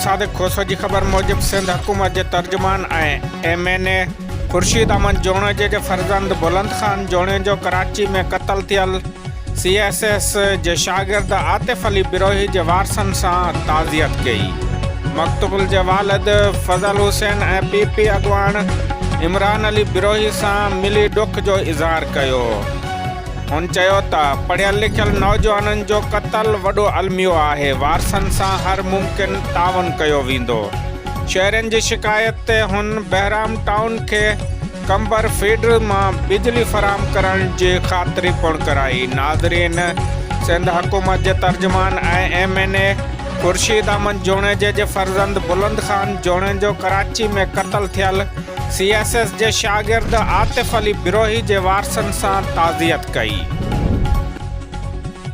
صادق کوسو جي خبر موجب سنڌ حڪومت جي ترجمان ۽ M N A Khurshid Ahmed Junejo جي فرزند بلند خان جوڻيجو ڪراچي ۾ قتل ٿيل سي ايس ايس جي شاگرد عاطف علي بروهي جي وارثن سان تعزيت ڪئي. مقتول جي والد فضل حسين ۽ پي پي اڳواڻ عمران علي بروهي سان ملي ڏک جو اظهار ڪيو. هن چيو ته پڙهيل لکيل نوجوانن جو قتل وڏو الميو آهي، وارثن سان هر ممڪن تعاون ڪيو ويندو. شهرين جي شڪايت تي هن بهرام ٽائون کي قمبر فيڊر مان بجلي فراهم ڪرڻ جي خاطري پڻ ڪرائي. ناظرين سنڌ حڪومت جي ترجمان ۽ M N A Khurshid Ahmed Junejo جي فرزند بلند خان جوڻيجو ڪراچي ۾ قتل ٿيل سي ايس ايس جي شاگرد عاطف علي بروهي جي وارثن سان تعزيت ڪئي.